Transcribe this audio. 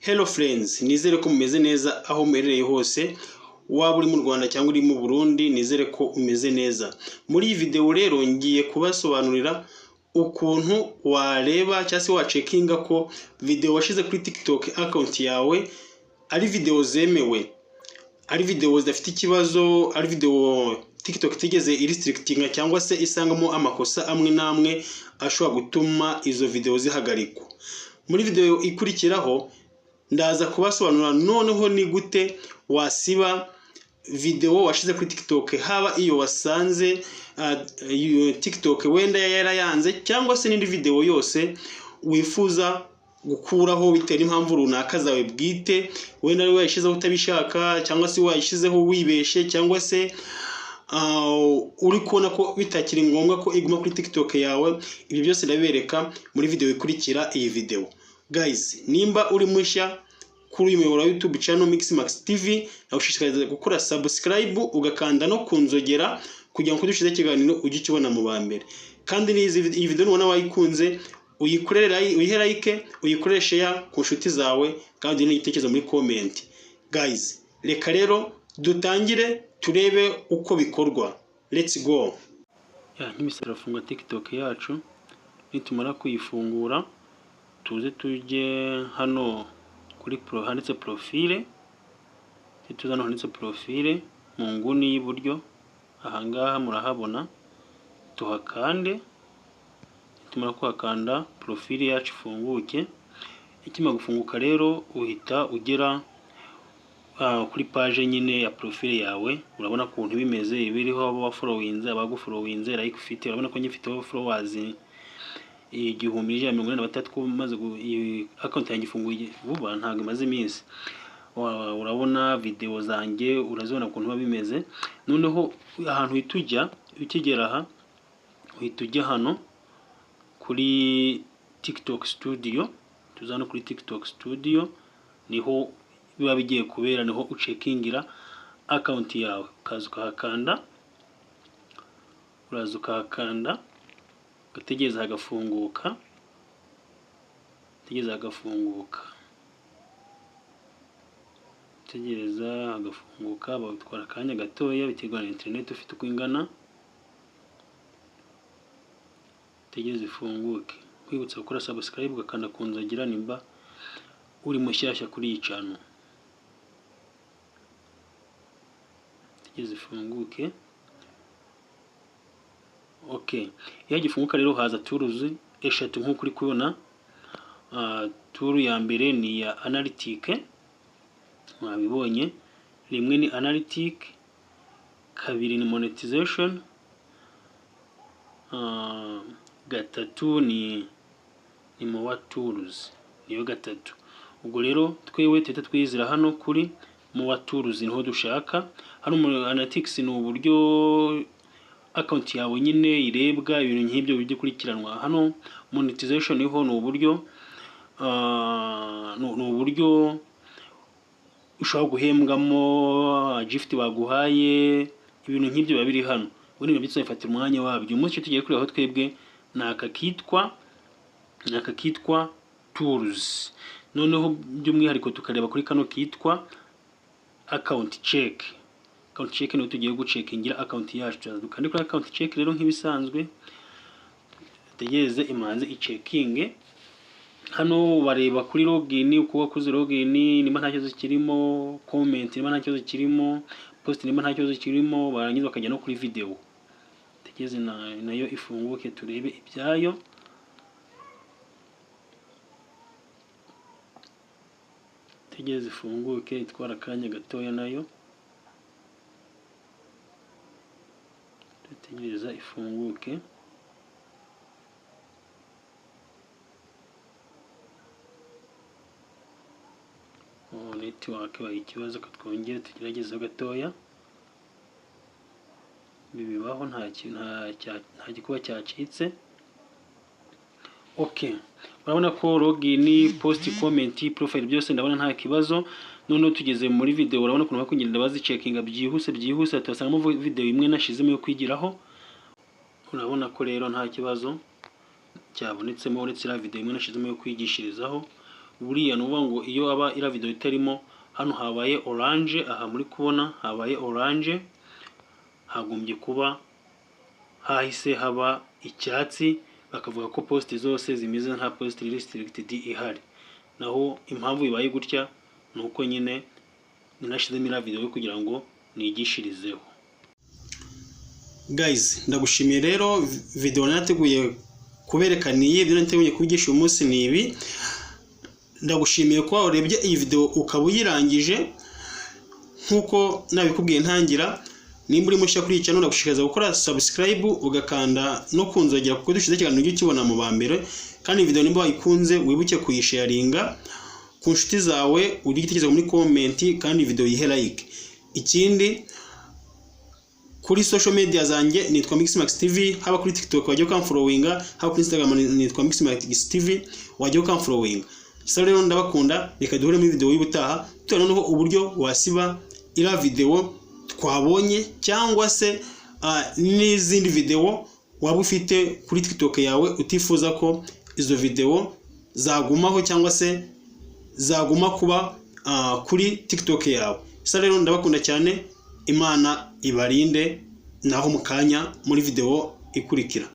Hello friends, nizere ko mumeze neza aho muherereye hose, waba uri mu Rwanda cyangwa uri mu Burundi, nizere ko umeze neza. Muri iyi video rero ngiye kubasobanurira ukuntu wareba cyangwa se wacheckinga ko video washize kuri TikTok account yawe ari video zemewe, ari video zidafite ikibazo, ari video TikTok itigeze irestrictinga cyangwa se isangamo amakosa amwe n'amwe ashobora gutuma izo video zihagarikwa. Muri video ikurikiraho ndaza kubasobanurira noneho ni gute wasiba video washize kuri TikTok, haba iyo wasanze TikTok wenda yarayanze cyangwa se n'indi video yose wifuza gukuraho bitewe n'impamvu runaka zawe bwite, wenda wayishyizeho utabishaka cyangwa se wayishyizeho wibeshe cyangwa se uri kubona ko bitakiri ngombwa ko iguma kuri TikTok yawe. Ibyo byose ndabibereka muri video ikurikira iyi video. Guys, nimba uri mushya kuri uyu muyoboro wa YouTube channel Mixmax TV, nagushishikariza gukora subscribe ugakanda no kunzogera kugira ngo dushize ikiganiro ujye ukibona mu ba mbere. Kandi iyi video nubona wayikunze, uyikorere, uyihe like, uyikorere share ku nshuti zawe, kandi n'igitekerezo muri comment. Guys, reka rero dutangire turebe uko bikorwa. Let's go. Nk'imisoro turafunga TikTok yacu, nitumara kuyifungura tuze tujye hano kuri pro handitse profile, tuze hano handitse profile mu nguni y'iburyo ahangaha murahabona, tuhakande. Nitumara kuhakanda profile yacu ifunguke. Ikimara gufunguka rero uhita ugera kuri page nyine ya profile yawe. Urabona ukuntu bimeze, ibiriho abo wafollowinze, abagufollowinze, like ufite. Urabona ko ngifiteho followers 1143, maze iyi account yanjye ifunguye vuba, ntabwo imaze iminsi. Urabona video zanjye, urazibona ukuntu biba bimeze. Noneho ahantu uhita ujya ukigera aha, uhita ujya hano kuri TikTok Studio. Tuza hano kuri TikTok Studio, niho biba bigiye kubera, niho ucheckingira account yawe. Ukaza ukahakanda, uraza ukahakanda, ugategereza hagafunguka, utegereza hagafunguka, utegereza hagafunguka. Batwara akanya gatoya biterwa na internet ufite uko ingana. Utegereze ifunguke. Nkwibutsa gukora subscribe ugakanda ku nzogera nimba uri mushyashya kuri iyi channel. Utegereze ifunguke. Okay, iyo gifunguka rero haza tools eshatu nk'uko uri kubona. Tool ya mbere ni iya analytic, mwabibonye. Rimwe ni analytic, kabiri ni monetization, gatatu ni more tools, niyo gatatu. Ubwo rero twewe tuhita twizira hano kuri more tools, niho dushaka. Hano muri analytics ni uburyo account yawe nyine irebwa, ibintu nk'ibyo bijya gukurikiranwa. Hano monetization ho ni uburyo ni uburyo ushobora guhembwamo, gift baguhaye, ibintu nk'ibyo biba biri hano. Ubundi ibintu byose bifatira umwanya wabyo. Umunsi tugiye kureba aho twebwe ni aka kitwa tools, noneho by'umwihariko tukareba kuri kano kitwa account check. Account check niho tugiye gucheckingira account yacu. Dukande kuri account check rero nk'ibisanzwe, tegereze imanze icheckinge. Hano bareba kuri login, uko wakoze login, nimba nta kibazo kirimo, comment nimba nta kibazo kirimo, post nimba nta kibazo kirimo, barangiza bakajya no kuri video. Tegereze nayo ifunguke turebe ibyayo. Tegereze ifunguke, itwara akanya gatoya nayo. Tegereza ifunguke. Oh, network baye ikibazo, twongere tugerageze gatoya. Ibi bibaho, nta gikuba cyacitse. Okay, urabona ko login, post, comment, profile byose ndabona nta kibazo. Noneho tugeze muri video, urabona ukuntu bakugenda bazicheckinga byihuse byihuse. Tuhasangamo video imwe nashizemo yo kwigiraho. Urabona ko rero nta kibazo cyabonetsemo uretse iriya video imwe nashizemo yo kwigishirizaho. Buriya ni ukuvuga ngo iyo aba iriya video itarimo, hano habaye orange, aha muri kubona habaye orange, hagombye kuba hahise haba icyatsi, bakavuga ko post zose zimeze nta post restricted ihari. Naho impamvu bibaye gutya ni uko nyine ninashyizemo iriya video kugira ngo nigishirizeho. Guys, ndagushimiye rero. Video nateguye kubereka ni iyi, ibyo nateguye kubigisha uyu munsi ni ibi. Ndagushimiye kuba warebye iyi video ukaba uyirangije. Nk'uko nabikubwiye ntangira, nimba uri mushya kuri iyi channel, ndagushishikariza gukora subscribe, ugakanda no kunzogera, kuko dushyize ikiganiro ujye ukibona mu ba mbere. Kandi iyi video nimba wayikunze, wibuke kuyisharinga ku nshuti zawe, ugire igitekerezo muri comment, kandi video yihe like. Ikindi, kuri social media zanjye nitwa Mixmax TV. Haba kuri TikTok wajya ukamfollowinga, haba kuri Instagram nitwa Mixmax TV, wajya ukamfollowinga. Sasa rero ndabakunda, reka duhure muri video y'ubutaha, tuba noneho uburyo wasiba iriya video twabonye, cyangwa se n'izindi video waba ufite kuri TikTok yawe utifuza ko izo video zagumaho cyangwa se zaguma kuba kuri TikTok yawe. Sasa rero ndabakunda cyane, Imana ibarinde, naho mu kanya muri video ikurikira.